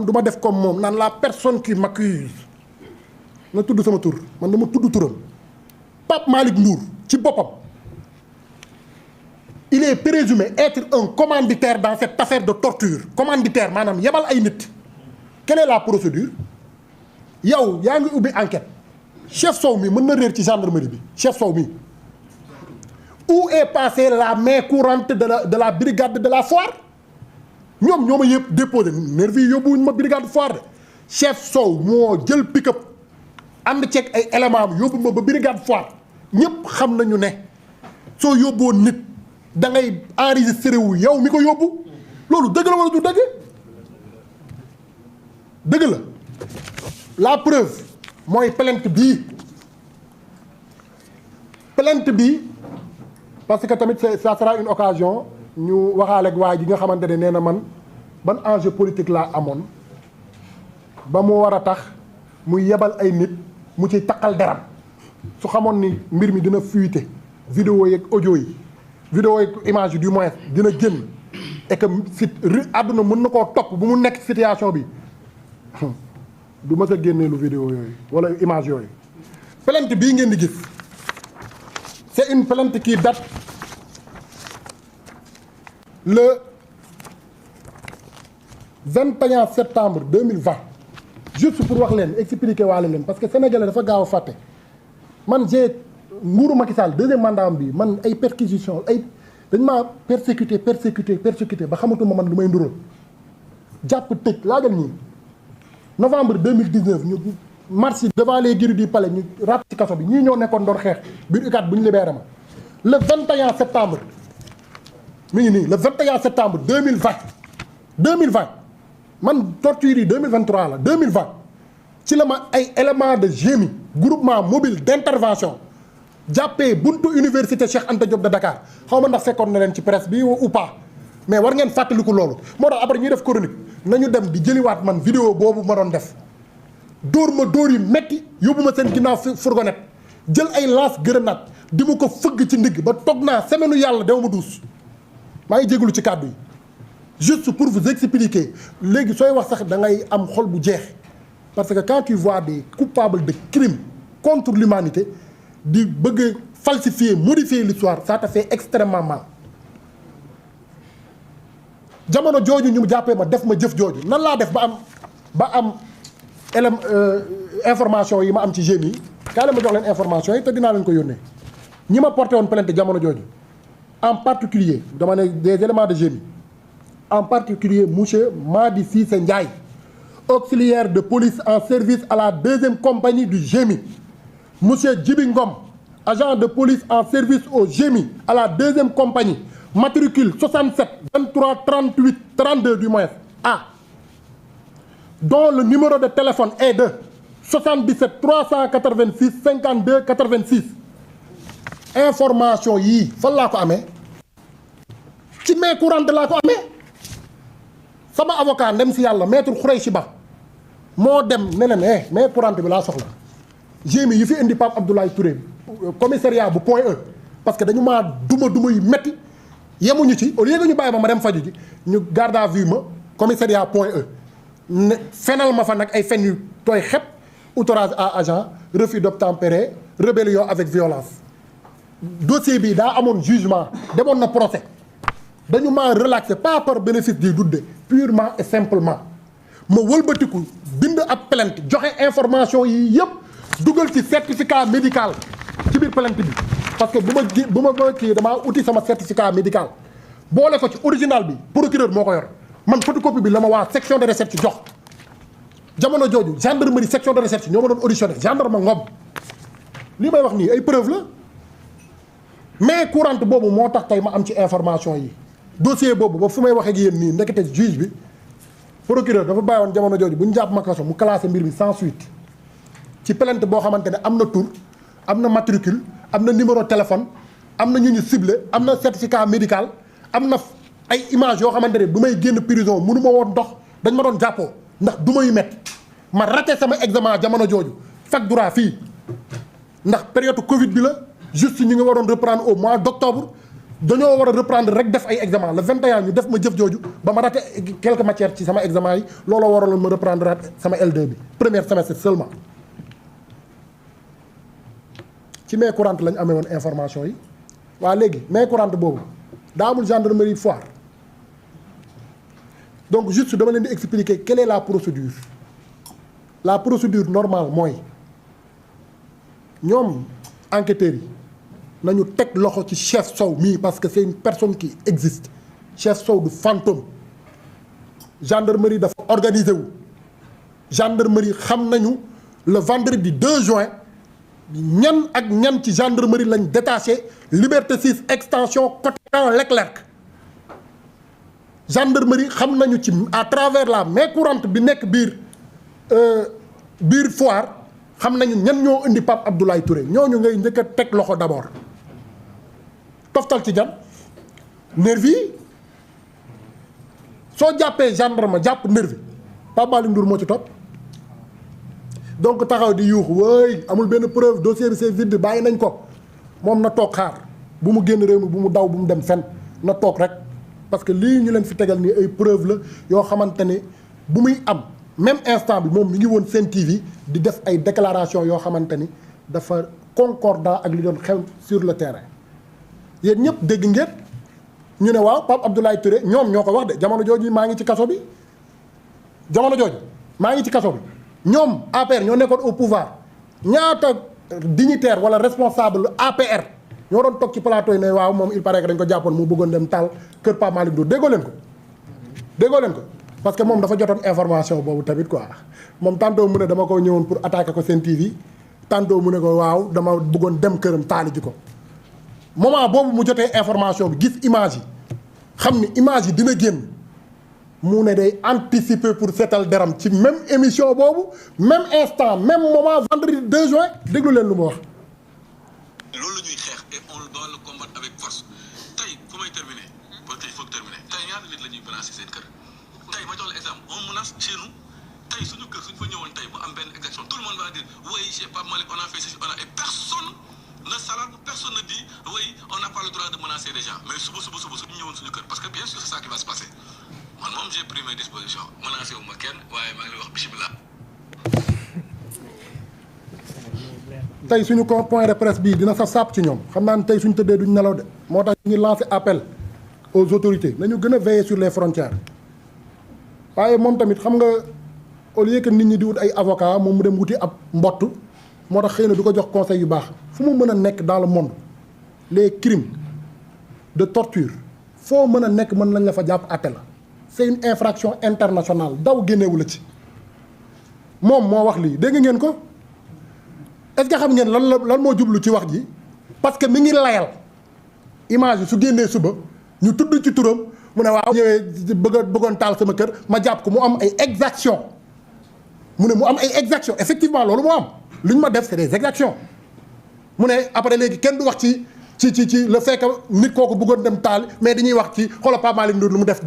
du ma def comme moom naan la personne qui m'accuse na tudd sama tur man dama tudd turam Pape Malick Ndour ci boppam il est présumé être un commanditaire dans cette affaire de torture commanditaire maanaam yebal ay nit quelle est la procédure yow yaa ngi ubbi enquête chef Sow mi mën na réer ci gendarmerie bi chef Sow mi où est passée la main courante de la brigade de la foire ñoom ñoo ma yëpp déposé nervi yi yóbbuwuñ ma brigade foire de chef Sow moo jël pick-up ànd ceeg ay éléments yóbbu ma ba brigade foire ñëpp xam nañu ne soo yóbbuwoon nit da ngay enregistré wu yow mi ko yóbbu loolu dëgg la wala du dëgg dëgg la la preuve mooy plainte bii parce que tamit ça sera une occasion ñu waxaale ak waa ji nga xamante ne nee na man ban enjeu politique laa amoon ba mu war a tax muy yebal ay nit mu ci taqal deram su xamoon ni mbir mi dina fuité vidéo yeeg audio yi vidéo yeeg image yi du moins dina génn et que si àdduna mën na koo topp bu mu nekk situation bi du mës a génnee lu vidéo yooyu wala image yooyu. plainte bii ngeen di gis c'est une plainte qui date le 21 septembre 2020 juste pour wax leen expliquer waale leen parce que sénégalais dafa gaaw a fàtte man j'ai nguuru Macky Sall deuxième mandat am bi man ay perquisition ay dañ maa persécuté ba xamatuma man lu may ndural jàpp tëj laajal ñii novembre 2019 ñu marche devant les grilles du palais ñu ràpp ci kaso bi ñii ñoo nekkoon doon xeex biir UCAD bu ñu libéré ma le 21 septembre mi ngi nii le 21 septembre 2020 man torture yi 2023 la 2020 ci la ma ay éléments de GMI groupement mobile d'intervention jàppee buntu université Cheikh Anta Diop de Dakar xaw ma ndax fekkoon na leen ci presse bi ou pas mais war ngeen fàttaliku loolu moo tax après ñuy def chronique nañu dem di jëliwaat man vidéo boobu ma doon def dóor ma dóor yi metti yóbbu ma seen ginnaaw fourgonnette jël ay lance grenade di ma ko fëgg ci ndigg ba toog naa semaine yàlla dew ma duus maa ngi jégalu ci kàddu yi juste pour vous expliquer léegi sooy wax sax da ngay am xol bu jeex parce que quand tu vois des coupables de crimes contre l'humanité di bëgg falsifier modifier l'histoire ça te fait extrêmement mal jamono jooju ñu jàppee ma def ma jëf jooju nan laa def ba am information yi ma am ci GMI yi kaay la ma jox leen information yi te dinaa leen ko yónnee ñi ma porté woon plainte jamono jooju en particulier dama ne des éléments de GMI en particulier monsieur Madi Cissé Ndiaye auxiliaire de police en service à la 2e compagnie du GMI monsieur Djibi Ngom agent de police en service au GMI à la 2e compagnie matricule 67 23 38 32 du moins A dont le numéro de téléphone est de 77 386 52 86 information yii fan laa ko amee ci main courante laa ko amee sama avocat ndem si yàlla maître Khoureychi Ba moo dem ne leen main courante bi laa soxla GMI yi fi indi Pape Abdoulaye Touré commissariat bu Point E parce que dañu maa duma yu metti yemuñu ci au lieu que ñu bàyyi ma dem faju ji ñu garde à vue ma commissariat Point E ne fenal ma fa nag ay fen yu tooy xep outrage à agent refus d'obtempérer rébellion avec violence dossier bi daa amoon jugement demoon na procès dañu maa relaxé pas par bénéfice du doute purement et simplement ma wëlbatiku bind ab plainte joxe information yi yëpp dugal ci certificat médical ci biir plainte bi parce que bu ma kii damaa uti sama certificat médical boole ko ci original bi procureur moo ko yor man photocopie bi la ma waa section de recherche jox jamono jooju gendarmerie section de recherche ñoo ma doon auditionné gendarme Ngom li may wax nii ay preuve la mais courante boobu moo tax tey ma am ci information yi dossier boobu ba fu may waxee ak yéen nii ndekete juge bi procureur dafa bàyyi woon jamono jooju bu ñu jàpp ma kaso mu classé mbir mi sans suite ci plainte boo xamante ne am na tur am na matricule am na numéro téléphone am na ñu ciblé am na certificat médical am na ay image yoo xamante ne bu may génn prison mënu ma woon dox dañ ma doon jàppoo ndax du ma yu métti ma raté sama examen jamono jooju fac droit fii ndax période Covid bi la juste ñu ngi waroon reprendre au mois d'octobre dañoo war a reprendre rek def ay examen le 21 ñu def ma jëf jooju ba ma raté quelques matières ci sama examen yi looloo waraloon ma reprendre sama L2 bi premier semestre seulement ci main courante lañ amee woon information yi waa léegi main courante boobu daa amul gendarmerie Foire donc juste dama leen di expliquer quelle est la procédure normale mooy ñoom enquêteurs yi nañu teg loxo ci chef Sow mii parce que c'est une personne qui existe chef Sow du fantôme gendarmerie dafa organisé wu gendarmerie xam nañu le vendredi 2 juin ñan ak ñan ci gendarmerie lañ détaché Liberté 6 extension côté Leclerc gendarmerie xam nañu ci à travers la main courante bi nekk biir Foire xam nañu ñan ñoo indi Pape Abdoulaye Touré ñooñu ngay njëkk a teg loxo d'abord toftal ci jam nervi yi soo jàppee gendarme jàpp nervi Pape Malick Ndour moo ci topp donc taxaw di yuux wooy amul benn preuve dossier bi c'est vide bàyyi nañ ko moom na toog xaar bu mu génn réew mi bu mu daw bu mu dem fenn na toog rek parce que lii ñu leen fi tegal nii ay preuve la yoo xamante ne bu muy am même instant bi moom mi ngi woon Sen TV di def ay déclaration yoo xamante ni dafa concordant ak li doon xew sur le terrain yéen ñëpp dégg ngeen ñu ne waaw Pape Abdoulaye Touré ñoom ñoo ko wax de jamono jooju maa ngi ci kaso bi ñoom APR ñoo nekkoon au pouvoir ñaata dignitaire wala responsable APR ñoo doon toog ci plateau yi ne waaw moom il paraît que dañ ko jàppoon mu bëggoon dem taal kër Pape Malick Ndour déggoo leen ko parce que moom dafa jotoon information boobu tamit quoi moom tantôt mu ne dama ko ñëwoon pour attaquer ko Sen TV tantôt mu ne ko waaw dama bëggoon dem këram taali ji ko moment boobu mu jotee information bi gis image yi xam ni image yi dina génn mu ne day anticiper pour seetal deram ci même émission boobu même instant même moment vendredi 2 juin déglu leen lu ma wax. loolu la ñuy xeex et on doit le combattre avec force tey fu may terminer parce que il faut terminer tey ñaata nit la ñuy menacer seen kër tey ma jox la exemple on menace chez nous tey suñu kër suñu fa ñëwoon tey bu am benn exaction tout le monde va dire oui chez Pape Malick on a fait ceci on a et personne ne s'alarme personne ne dit oui on n'a pas le droit de menacer les gens mais suba suñu ñëwoon suñu kër parce que bien sûr c'est ça qui va se passer. man moom j'ai pris mes dispositions menacé wu ma kenn waaye maa ngi lay wax bisimilah. tey suñu point de presse bii dina saf sàpp ci ñoom xam naa ne tey suñu tëddee duñ nelaw de moo tax ñu ngi lancé appel aux autorités nañu gën a veiller sur les frontières waaye moom tamit xam nga au lieu que nit ñi di wut ay avocat moom mu dem wuti ab mbott moo tax xëy na du ko jox conseil yu baax fu mu mën a nekk dans le monde les crimes de torture foo mën a nekk mën nañ la fa jàpp àtte la. c'est une infraction internationale daw génnewu la ci moom moo wax lii dégg ngeen ko est-ce que xam ngeen lan moo jublu ci wax ji parce que mi ngi layal image yi su génnee suba ñu tudd ci turam mu ne waaw ñëwee bëggoon taal sama kër ma jàpp ko mu am ay exactions mu ne mu am ay exactions effectivement loolu moo am lu ñu ma def c'est des exactions mu ne après léegi kenn du wax ci le fait que nit kooku bëggoon dem taal mais dañuy wax ci xoolal Pape Malick Ndour lu mu def